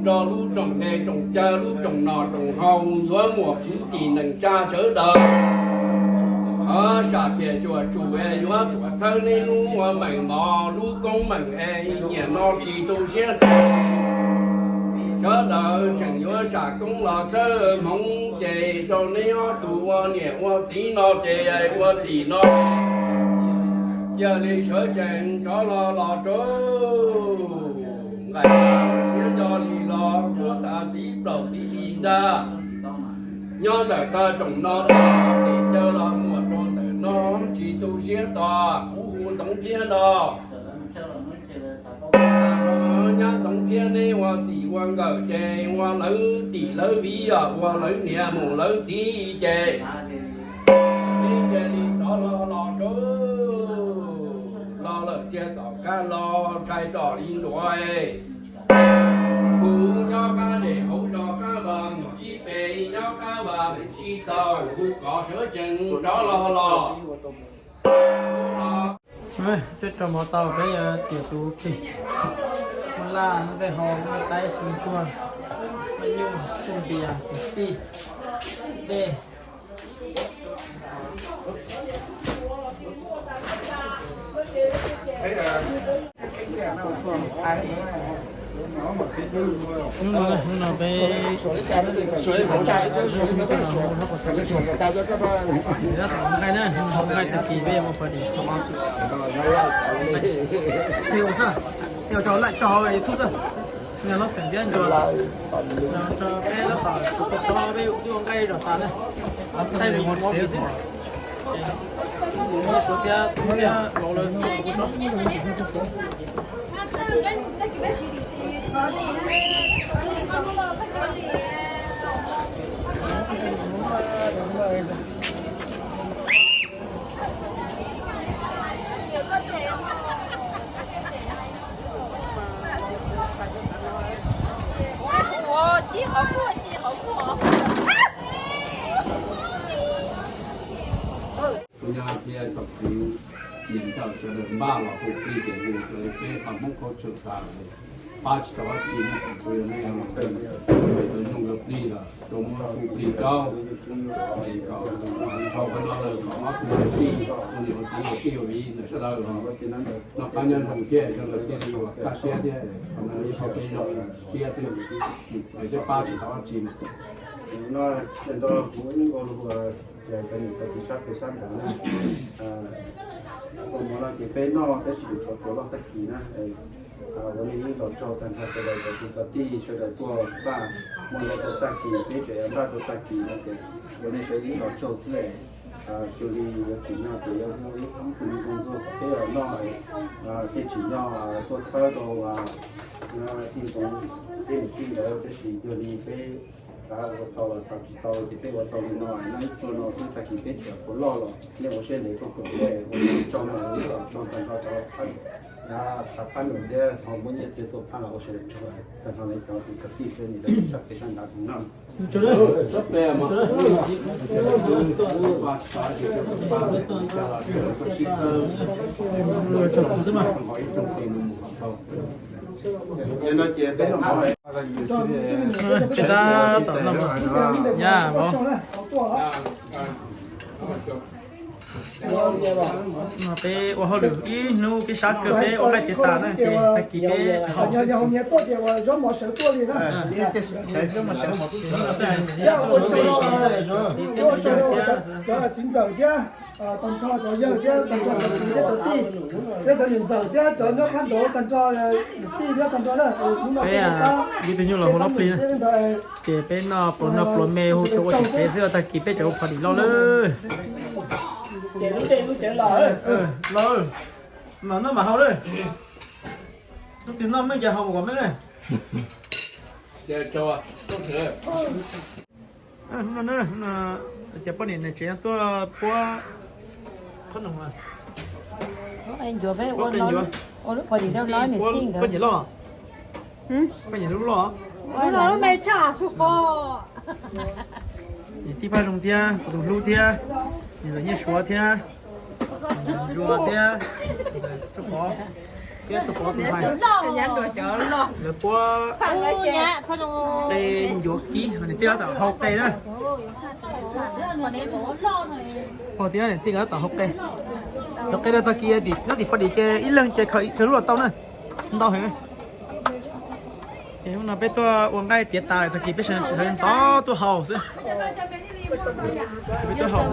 Rau lub tsoom hle tsoom caw, lub tsoom nom tsoom haus, yuav muaj kwv tij neej tsa sawv daws, sam phiaj xyuam tsum es yuav tuaj txhawb neb lub meej mom lub koob meej es nyiam no tsis tu siab tau. Sawv daws tseem yuav sam koob los txhawb hmoov ces rau neb ob tug ua niam ua txiv no ces ua tim no cia li sawv tsees rov los los rau nqaij siab nco li los tuab tas txiv plaub txiv li ntag. Nyob ntawm tag tsoom no tag, tes caw los muaj rau ntawm no tsis tu siab tau. Kuv hu Ntxoov Thiab no, nyab Ntxoov Thiab neb ua txij ua nkawm ces ua lawv tim lawv viv, ua lawv niam mus lawv txiv ces neb cia li rov los los rau los lawm txias tom qab los sai rov li nruav. Kuv nyob qab dej hauv zos qab vaj mus tsib pes, nyob qab vaj mus tsib taug, kuv kom sawv tsees rov los los. Peb rau mov tau peb yuav tiam tus plig, muaj laj, muaj dej hau, muaj taib, xeev ntsuag, muaj nyuj, muaj npias, tus txij, dej. Hnub no, hnub no peb nqaij na, nqaij tag kis peb ua pom tim. Ua tso laj tso YouTube, nyob loj xeem thiab ntsuag, peb lab tom tsuas peb tsob peb twb ua nqaij zom tas na. Thaij me nyuam mov xwb. Suav thiab, thiab laus lawv tsuas peb tsob. Kuv nyab thiab tsoom kwv tij neej tsa sawv daws npaj los hu plig ces hu raws li peb pab Hmoob culture tas, pab tsis tau dab tsi na, kuv yog neeg los tus nyoog los plig los rau muab hu plig rau, es kom txog qhov no lawm kom ob tug kwv tij ua niam ua txiv ua tij ua viv ntawm sawv daws los noj qab nyob zoo thiab sawv daws thiaj li ua kaj siab thiab, qhov no ib qho peb zoo siab xwb, es thiaj pab tsis tau dab tsi na. No, nrog kuv ib nkaus los hu ces cov niam cov txiv sab pem sab nraud na, kua muag no ces peb noj tab sis tshuav pluas loj tag kis na. Ua li los tsaug tag nrho sawv daws cov kwv cov tij sawv daws tuaj npaj muag no rau tag kis, peb tseem yuav npaj rau tag kis no ces ua li sawv daws los tsaug xwb. Xyov li yuav tsim nyog ces yuav hu ib tug zoo zoo ntxuag kom peb los noj, tej tsim nyog tuaj txhawb rau tij Ntxoov thiab niam tij ntawd, tab sis yog li peb ua tau los xav tsis tau ces peb ua tau li no, noj ib pluag no xwb, tag kis peb tseem pluas loj los nej ua siab ntev tuaj koom peb, ua tsaug no, ua tsaug tag nrho cov thab phab num thiab ho muab nyiaj txiag tuaj phab los ua sawv daws tsaug tag nrho li cov kwv cov tij thiab niam cov txiv sab pem sab nraud no. Tsis tab tom no, yam vauv. No peb ua hauj lwm ib hnub peb sab kawg peb ua nqaij tiav tas na ces tag kis peb haus. Txiv ntxawm thiab, tag nrho cov yawg thiab tag nrho cov kwv thiab cov tij thiab cov niam ntxawm thiab cov nyob phab nraud tag nrho, niam tij thiab tag nrho na. Peb ib tug nyuj los hu lob plig na. Ces peb noj pluas noj pluas me hu tsuav ua tsis tsev xwb, tag kis peb cov hu pha dim loj lawm. Los, mam noj mam haus lawm. Hnub twg noj meej ces haus kom meej na. Hnub no, hnub no ces poj niam niam tsev no tuaj puab qhob noom. Poj niam loj, poj niam lub loj. Niam tij Paj Zoo thiab, kuv tus hlub thiab, niam ntxawm Nyiaj Suav thiab, ntxawm Ntsuag thiab, ntxawm Tsuj Pov. Thiab txog pov tus ntxhais, lawv puab qe ncuav kib, nws tij laug tam hau qe na. Pog tij laug tam hau qe, hau qe no tag kis nyob tim pog dim ces ib leeg ces khaws tsawg lub los tau na, ntau heev na. Ces hnub no peb tuaj ua nqaij tiav tas lawm, tag kis peb sawv ntxov tuaj haus xwb. Peb tuaj haus.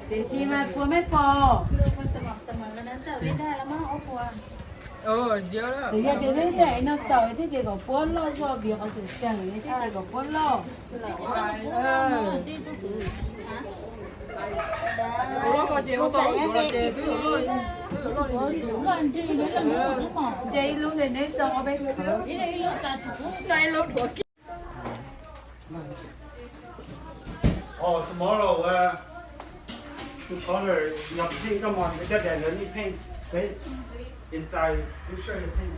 Tiam sis mas puas me pom. Txawm yog tias tej no txaus thiab ces kom puab loj zog vim qhov tseem seem thiab ces kom puab loj. Ntshe ib lub ntawm neb xoo ob peb. Oh, tomorrow, uh, your color, your paint, come on, we got that, let me paint, okay? Inside, you sure you paint?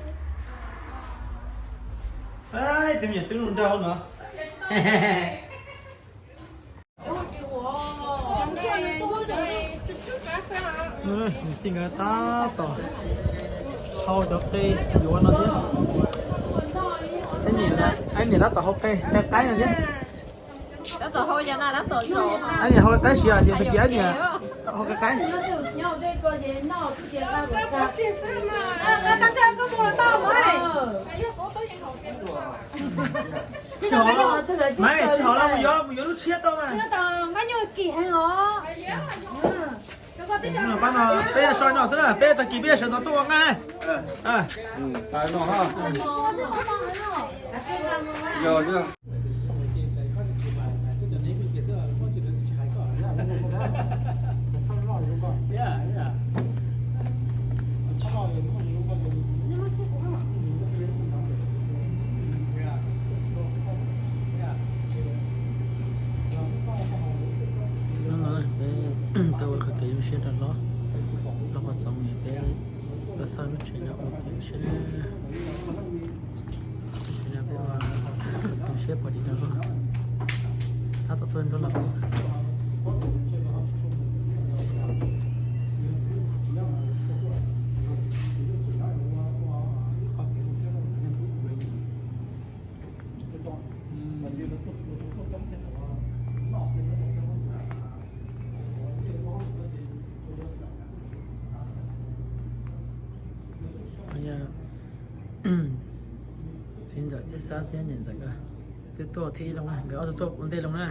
Ai, tus me nyuam twb zoo nraug no. Tij nkawd tab tom hau cov qe yuav no thiab. Ab niam tab tom hau qe, qe qaib no thiab. Ab niam hau qaib siav ces tag kis ab niam hau qe qaib. Tsis hau, Maiv, tsis hau los mus yuav, mus yuav lub tshiab tau mas. Pab no peb so no xwb na, peb tag kis peb sawv ntxov tuaj ua nqaij na. Hnub no peb tuaj ua qhov kev zoo siab rau hlob, hlob Pov Txoov, peb tuaj xauj lub tsev no ua kev zoo siab na. Zoo siab pom li no, tab tom tuaj nrog los. Txiv ntxawm thiab Xab thiab niam ntxawm twb tuaj thib ib loo na, nkawd ob tug tuaj ua ntej loo na.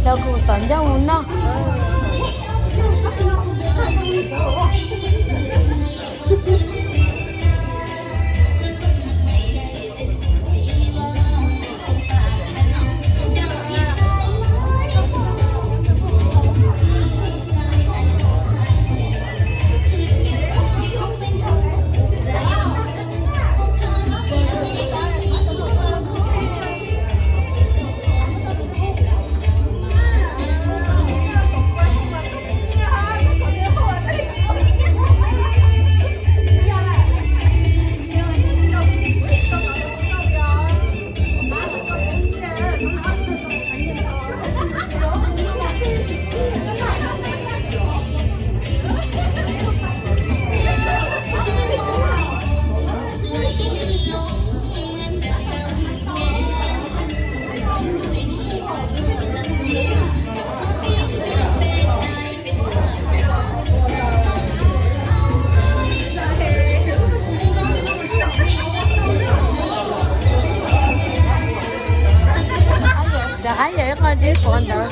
Los kuv txom ncauj mus noj. Rov qab yog ib qho dib qhuav ntawd.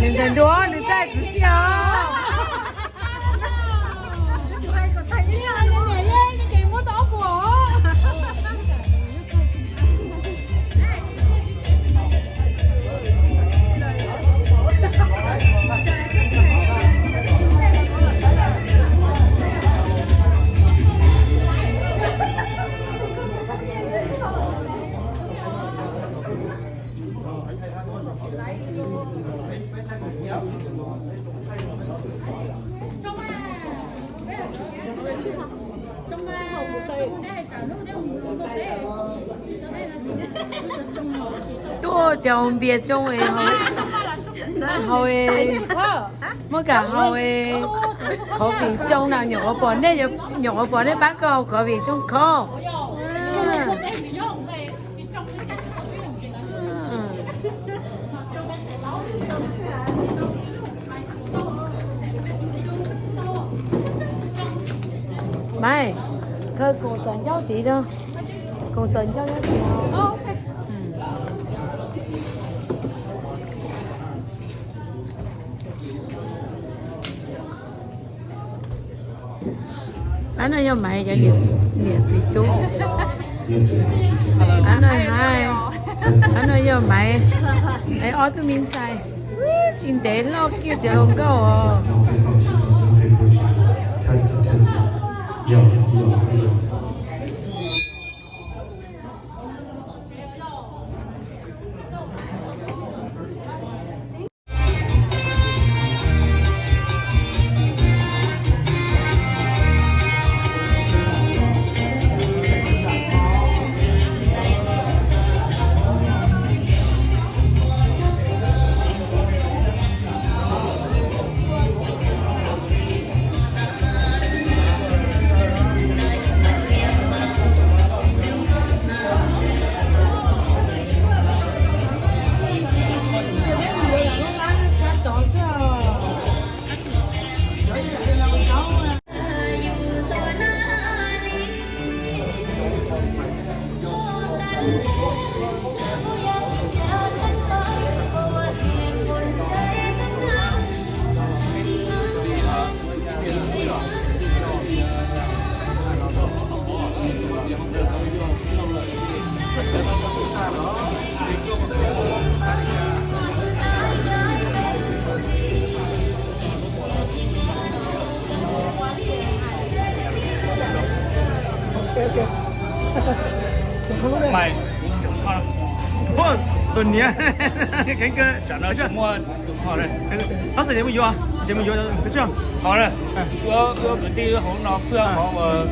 Nws ntawm ntua nws txaij kwv txhiaj os. Tuaj ces haus npias tsoo, haus, muab kam haus, khov vim tsoo na. Nyuam qhuav pom nej, nyuam qhuav pom nej pab koj haus khov vim tsoo khov. Maiv, khaws koom txom ncauj tid no. Koom txom ncauj nyob tid. Ab no yog Maiv cov niam txiv tub. Ab no, ab no yog Maiv, Maiv ob tug me ntxhais. Tsis ntev loj kiag tias hluas nkauj os. Maiv, ua, txom nyem kheev kawg. Tsam no tsis muaj tus kho li. Ob xeem ces mus yuav, ces mus yuav, tus tswj, qhov, ua kwv tij hauv no pheej qhov uas,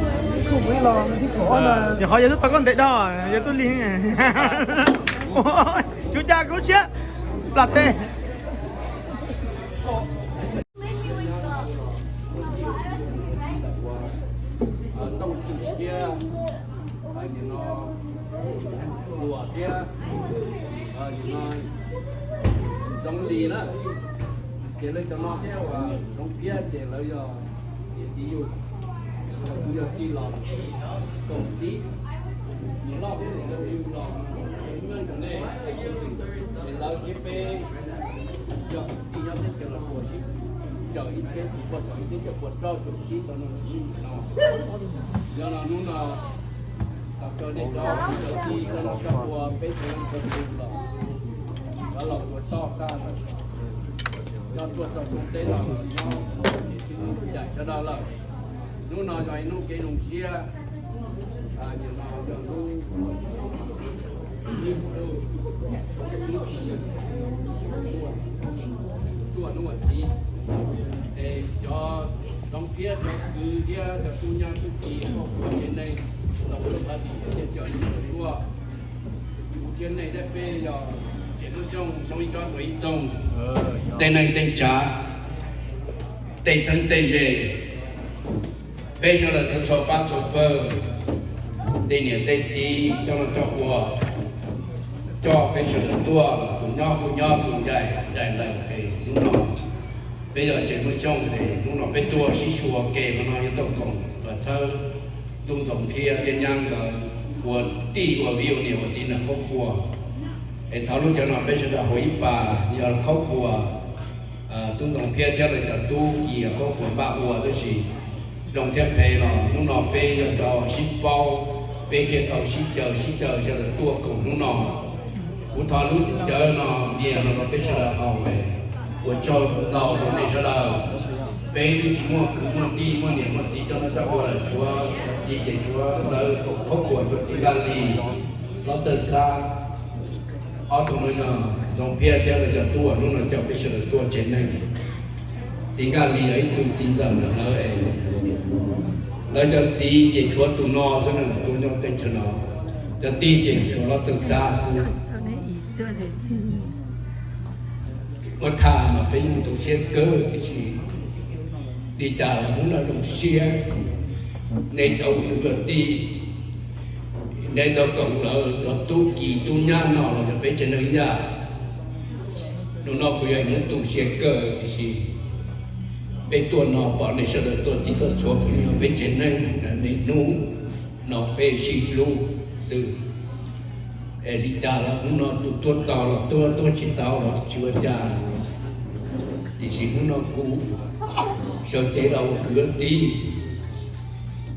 ces qhov yog tuaj tau koj ntev dog, yog tuaj lig. Tsis ua cas, kub siab plam teg. Tooj Xwm thiab, nim no Luam thiab, nim no Ntxoov Lis na. Ces lawv cov no thiab uas Zoov Phiab ces lawv yog niam txiv yug, kuv yog tij los koom txiv, niam loj thiab niam yau yug los nyob ntawm nej, ces lawv thiab peb yog kwv tij nyob teb chaws los puag sib tsaws ib txhiab txim poj tom ib txhiab cuaj pua rau caum tsib tau no. Yog no hnub no tau coj nej cov kwv cov tij coj los coj ua peb tug leej tug los, cov laus tuav toj tag lawm, cov tuaj txog roob teb los nyob niam txiv daim cov no lawm. Hnub no yog ib hnub kev zoo siab, nim no yog hnub ib hnub tuaj hnub vas thiv, es cov Zoov Phiab cov kwv thiab cov tub nyab tub ci, ua tsev neeg los ua pab tim thiab cov neeg tuaj, kuv thiab nej thiab peb yog Tsev Muaj Xyooj, Xyooj ib tsob Tuam Ib Txoog, tej neeg tej tsav, tej txheeb tej ze, peb sawv daws txhua txhua pab txhua pawg, tej niam tej txiv coj los coj ua, coj peb sawv daws tuaj, tus nyob kuj nyob, tus ncaim ncaim lawm es hnub no peb yog Tsev Muaj Xyooj es hnub no peb tuaj sib xyuas ke no no yuav tuaj koom los txhawb tub Ntxoov Phiab thiab nyab nkawd ua tij ua viv ua niam ua txiv ntawm qhov qhua. Es thov lub cawv no peb sawv daws hu ib pas yog qhov qhua, tub Ntxoov Phiab thiab lawv cov tub ci qhov qhua npaj ua, tab sis zoo thiab phem los hnub no peb yog cov sib paub, peb thiaj tau sib caw sib caw sawv daws tuaj koom hnub no. Kuv thov lub cawv no nias no rau peb sawv daws haus, ua tsaug ntau rau nej sawv daws. Peb twb tsis muaj kwv muaj tij muaj niam muaj txiv coj no coj ua lawm, tshuav txiv ces tshuav lawv qhov qhuas tshuav txiv Nkaj Lis, Hlob Txawj Xab, ob tug no yog Ntxoov Phiab thiab lawv cov tub uas hnub no coj peb sawv daws tuaj tsev neeg. Txiv Nkaj Lis yog ib tug txiv ntxawm ntawm lawv es lawv cov txiv ces tshuav tus no xwb na, tus nyob teb chaws no, cov tij ces tshuav Hlob Txawj Xab xwb. Ua tham mas peb yeej tu siab kawg tiam sis li cas los hnub no zoo siab, nej cov ua kwv ua tij, nej tau koom lawv cov tub ci tub nyab no los yog peb tsev neeg yaj. Hnub no kuv yog hnub tu siab kawg tiam sis peb tuaj no pom nej sawv daws tuaj txhij tuaj txhua kuv yog peb tsev neeg, nej hnub no peb sib hlub xwb. Es li cas los hnub no tus tuaj tau los tuaj, tuaj tsis tau los tsis ua cas, tiam sis hnub no kuv sawv cev los ua kwv ua tij,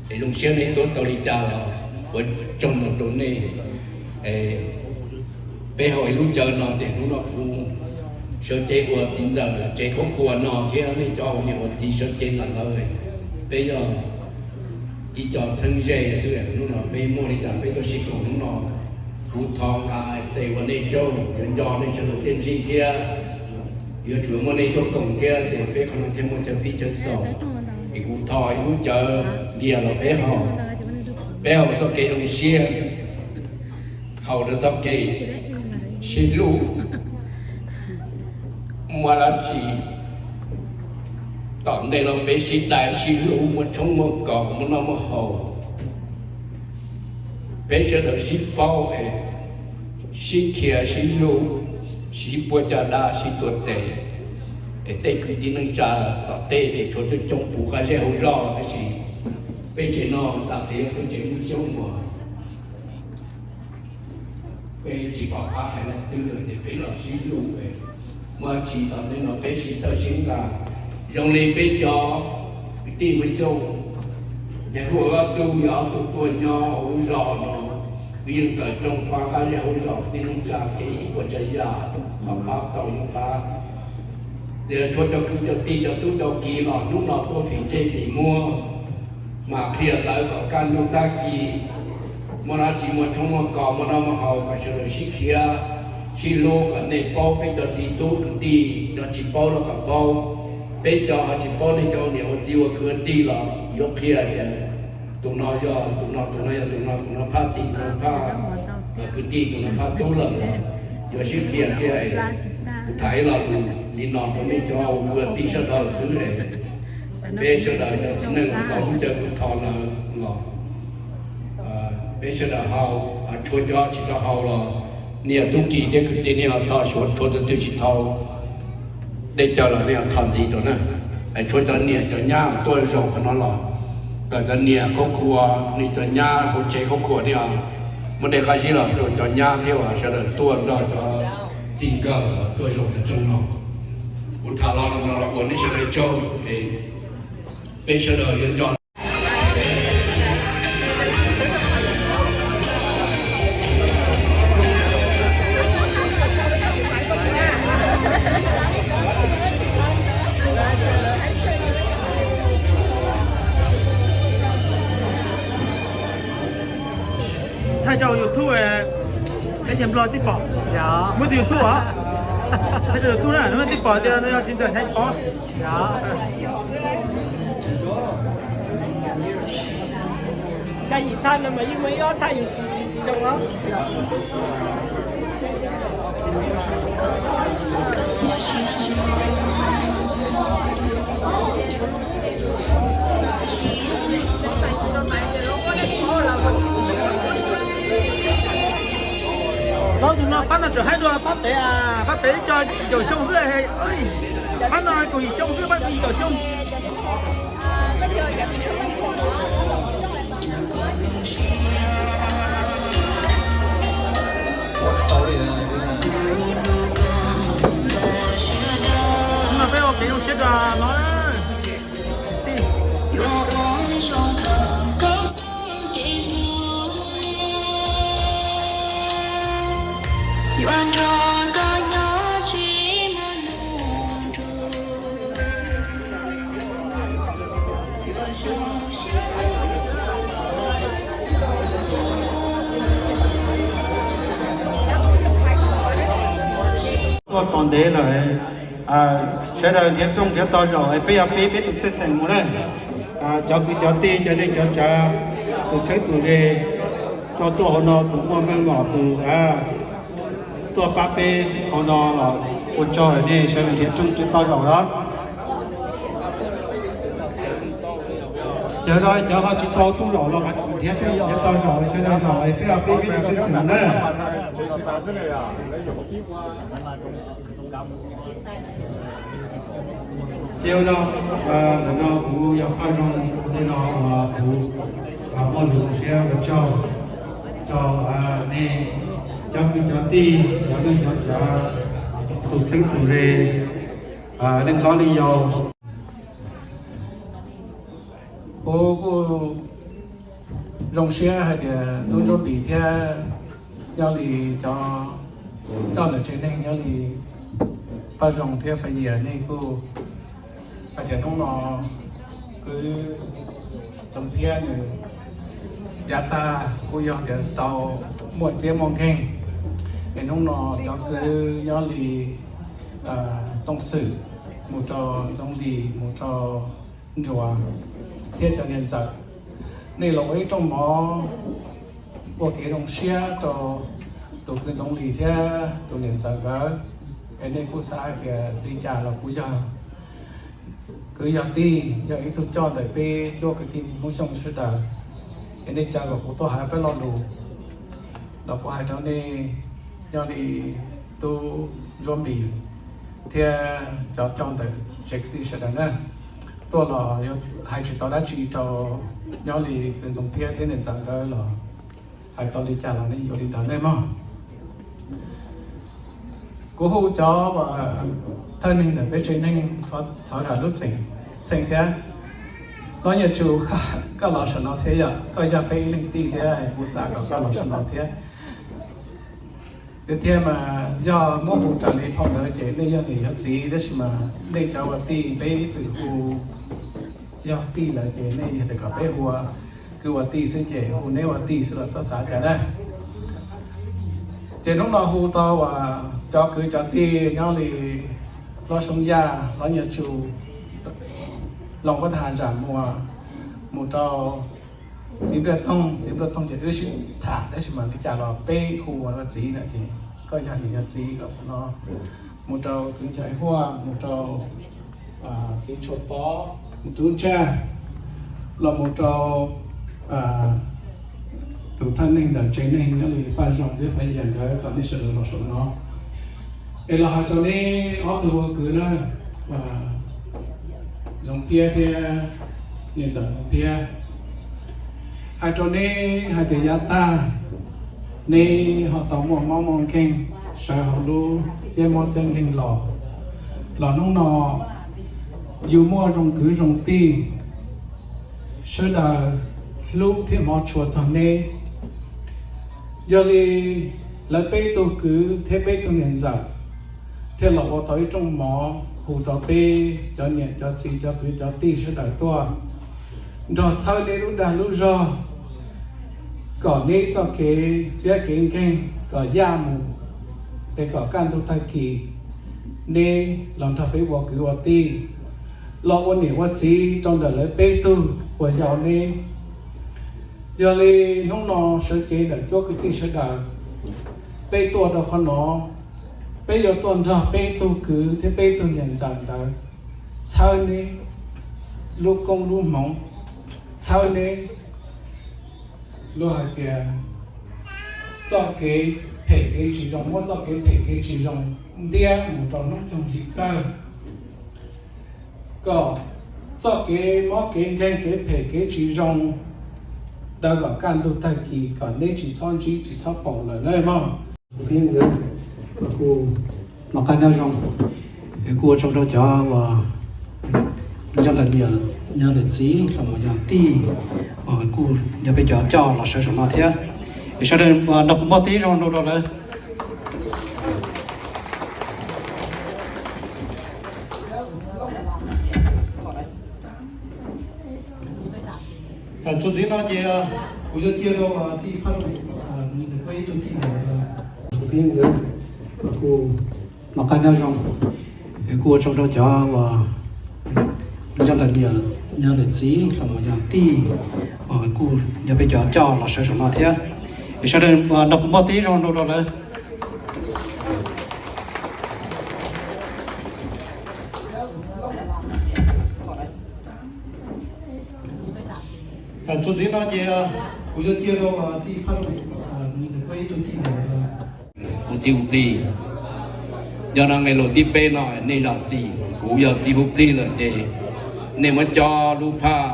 es zoo siab nej tuaj tau li cas los ua tsaug ntau rau nej. Peb haus ib lub cawv no ces hnub no kuv sawv cev ua txiv ntxawm tsev qhuab qhuas no thiab nej cov ua niam ua txiv sawv cev ntawm lawv, peb yog ib co txheeb ze xwb. Hnub no peb muaj li cas peb tuaj sib koom hnub no, kuv thov nqa tes ua nej tsaug, yuav nco nej sawv daws txiaj ntsig thiab yuav tsum muaj nej tuaj koom thiab ces peb qhov no thiaj muaj chaw pib chaw xaus. Es kuv thov ib lub cawv ntiag los peb haus, peb haus txoj kev zoo siab, haus rau txoj kev sib hlub. Muaj dab tsi tom ntej no peb sib dai sib hlub, muaj tshoob muaj kos, muaj noj muaj haus, peb sawv daws sib paub es sib qhia sib hlub, sib puab caj dab sib tuav tes. Es tej kwv tij neej tsa tom tej ces tshuav coob coob puv qab zej hauv zos, tab sis peb tsev no xav tias yog peb tsev Hmoob Xyooj uas peb tsis pom qab hais leej twg lawm ces peb los sib hlub. Muaj dab tsi tom ntej no peb sib txhawb sib nqa, zoo li peb cov kwv tij Hmoob Xyooj, ces hu ua ob tug, yog ob tug tuaj nyob hauv lub zos no, wb yeej tawm rooj pab qab zej hauv zos, kwv tij neej tsa kev ib puas tsav yam ho pab tau yeej pab. Ces tshuav cov kwv cov tij cov tub cov kiv los hnub no tuaj fim ntsej fim muag, mam qhia lawv kom kaj ntug tag kis muaj dab tsi muaj tshoob muaj kos muaj noj muaj haus kom sawv daws sib qhia sib hlub, kom nej paub peb cov txiv tub kwv tij, cov tsis paub los kom paub. Peb cov ho tsis paub, nej cov ua niam ua txiv ua kwv ua tij los yuav qhia tias tus no yog tus no, tus no yog tus no, tus no phaj txiv, tus no phaj kwv tij, tus no phaj tub lawm los yuav sib qhia thiab. Kuv tham ib lo lus li no rau nej cov ua kwv ua tij sawv daws xwb es peb sawv daws cov txiv neej tau lub caw kuv thov lawm los peb sawv daws haus, tshuav cov tsis tau haus los niam tub ki thiab kwv tij nej ho tau, tshuav tus twg tsis tau Dej cawv los nej thov ntxiv rau na, tshuav cov niam cov nyab tuaj zaum qhov no los, kom cov niam khuab khuas, nej cov nyab hauv tsev khuab khuas nej os, muab dej qab zib los rau cov nyab thiab uas sawv daws tuaj nrog cov txij nkawm tuaj zaum cov rooj no. Kuv tham los no los ua nej sawv daws tsaug es peb sawv daws yuav nco. Thaij rau YouTube, peb ceg Nplog tib pom. Muaj tus YouTube os. Thaij rau YouTube na, muaj tib pom tias yog txiv ntxawm Nchaiv Pov. Xya yim thaj no mas yeej muaj ib ob thaj yus tsis, tsis zoo os. Los tus no pab no tseem haib dua pab pem, pab pem ib co caum xyoo xwb. Pab no kaum yim xyoo xwb, pab kaum yim caum xyoo. No peb ua kev zoo siab rau no. Tuaj tos ntev lawm, sawv daws nrhiav rooj nrhiav tog zaum es peb yuav pib peb tus txheej txheem mus na. Cov kwv cov tij cov neej cov tsav, tus txheeb tus ze, tau tuaj hauv no tus muaj meej mom tus tuaj pab peb hauv no los ua tsaug nej sawv daws nrhiav rooj nrhiav tog zaum os. Cov no cov ho tsis tau rooj zaum los nrhiav rooj nrhiav tog zaum sawv daws zaum es peb ho pib peb tus txheej txheem na. Ces no, ntawm no kuv yog Paj Zoo, ntawm no uas kuv muaj lus zoo siab ua tsaug rau nej cov kwv cov tij, cov neej cov tsav, tus txheeb tus ze, neej hlob neej yau. Kuv kuj zoo siab hais tias tub Ntsuab Npis thiab nyob li cov coj lawv tsev neeg nyob li Paj Zoo thiab Paj Yias nej kuj hais tias hnub no kwv Ntxoov Phiab nws yav tag kuj yog tias tau muaj txiab muaj nkeeg. Es hnub no cov kwv nyob li Tooj Xwm mus rau Ntxoov Lis mus rau Nruas thiab cov niam ntxawm, nej los ua ib rooj mov ua kev zoo siab rau tus kwv Ntxoov Lis thiab tus niam ntxawm nkawd. Es nej kuj xav hais tias li cas los kuv yog kwv yog tij, yog ib tug coj ntawm peb cuab kwv tij Hmoob Xyooj sawv daws. Es nej caw kom kuv tuaj hais peb lo lus los kuv hais rau nej, nyob li tub Ntsuab Npis thiab cov coj ntawm tsev kwv tij sawv daws na, tuaj los yuav hais tsis tau dab tsi rau nyob li kwv Ntxoov Phiab thiab niam ntxawm nkawd los hais tau li cas los nej yuav li ntawd nej mog. Kuv hu cov thawj neeg ntawm peb tsev neeg thov zam lub txheej thiab. Hlob Nyiaj Tsu, koj los saum no thiab yom, koj yog peb ib leeg tij thiab kuv xav kom koj los saum no thiab. Thiab mas yog muab hu raws li phau ntawv ces nej yog niam yog txiv, tab sis mas nej cov ua tij peb ib txwm hu yog tij lawm ces nej yog tias kom peb hu ua kwv ua tij xwb ces hu neb ua tij xwb los txhob xav cas na. Ces hnub no hu tau uas cov kwv cov tij nyob li Hlob Soob Yaj, Hlob Nyiaj Tsu, Loos Pab Thas, Zam Muas, mus rau txiv Npliaj Toog, txiv Npliaj Toog ces wb sib tham tab sis mas li cas los peb hu ua txiv na ces koj yog niam yog txiv koj txhob no, mus rau kwv Nchaiv Huaj, mus rau txiv Tshuas Pov, mus tub Ntsaj, los mus rau tus thawj neeg ntawm tsev neeg nyob li Paj Zoo thiab Paj Yas nkawd kom nej sawv daws los saum no. Es los hais rau neb ob tug ua kwv na, Ntxoov Piab thiab niam ntxawm Ntxoov Piab, hais rau neb hais tias yav tag neb ho tau muaj mob muaj nkeeg sawv hauv lub txiab mob txiab nkeeg los, los hnub no yus muaj zoo kwv zoo tij, sawv daws hlub thiab hmov tshua txog neb. Yog li lawv peb tug kwv thiab peb tug niam ntxawm thiaj los ua tau ib rooj mov hu rau peb cov niam cov txiv cov kwv cov tij sawv daws tuaj nrog txhawb neb lub dag lub zog, kom neb txoj kev txiab kev nkeeg kom yaj mus, es kom kaj ntug tag kis neb los nrog peb ua kwv ua tij, los ua niam ua txiv rau ntawm lawv peb tug uas yau neb. Yog li hnub no sawv cev ntawm cuab kwv tij sawv daws, peb tuaj rau qhov no, peb yuav tuaj nrog peb tug kwv thiab peb tug niam ntxawm ntawd txhawb neb lub koob lub hmoov, txhawb neb luag hais tias txoj kev phem kev tsis zoo, muab txoj kev phem kev tsis zoo ntiab mus rau hnub nyoog li kawg, kom txoj kev mob kev nkeeg kev phem kev tsis zoo ntawd kom kaj ntug tag kis kom neb tsis txhob ntsib tsis txhob pom lawm na mog. Peb nkawd kuj noj qab nyob zoo, kuj ua tsaug rau cov uas nyob ntawm niam nyob ntawm txiv los mus yog tij, kuj yog peb cov coj los sawv saum no thiab. Es sawv daws nrog kuv npaj tib zoo rau lawv. Txuas ntxiv no ces kuv yuav cia rau tij Phaj Zoo, nws kuj ib tug tij ntawm peb nkawd kuj noj qab nyob zoo, kuj ua tsaug rau cov uas nyob ntawm niam nyob ntawm txiv los mus yog tij, kuj yog peb cov coj los sawv saum no thiab. Es sawv daws nrog kuv npaj tib zoo rau lawv. Txuas ntxiv no ces kuv yuav cia rau tij Phaj Zoo, nws kuj ib tug tij ntawm kuv txiv Hu Plig. Yog no nqe lus thib peb no nej zam txim, kuv yog txiv Hu Plig lawm ces nej muab cob lub phaj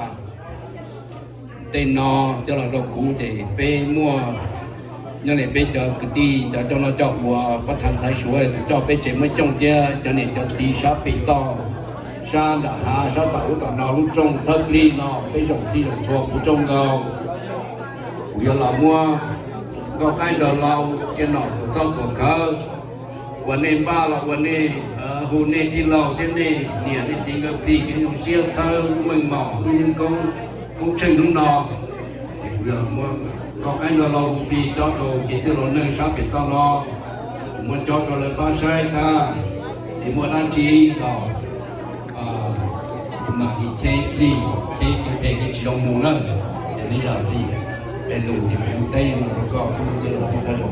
tej no coj los rau kuv ces peb muaj nyob li peb cov kwv tij cov coj noj coj ua, pab thav ntxhais Suav coj peb tsev Muab Xyooj thiab cov niam cov txiv sab pem toj, sab nram hav, sab tom ub tom no lub rooj txhawb plig no peb zaum txij zaum txhua kuv rooj nkaus. Kuv yuav los muab nkauj qaib nrog laus, kiav nom tuam txhoj tuam khawv uas nej npaj los ua nej, hu nej tij laug thiab nej niam nej txiv nkawd plig kev zoo siab txhawb lub meej mom lub yeeb koob, koob tsheej hnub no. Ces kuv yuav los muab nkauj qaib nrog laus hu plig cob rau kev txwj laus neeg sab pem toj no, kuv muab cob rau lawv pab saib tab sis muaj dab tsi los mam li cheb plig, cheb kev phem kev tsis zoo mus lawm. Ces nej zam txim, es lus ces kuv teb no rau koj, kuv txwj laus plig pab zoo.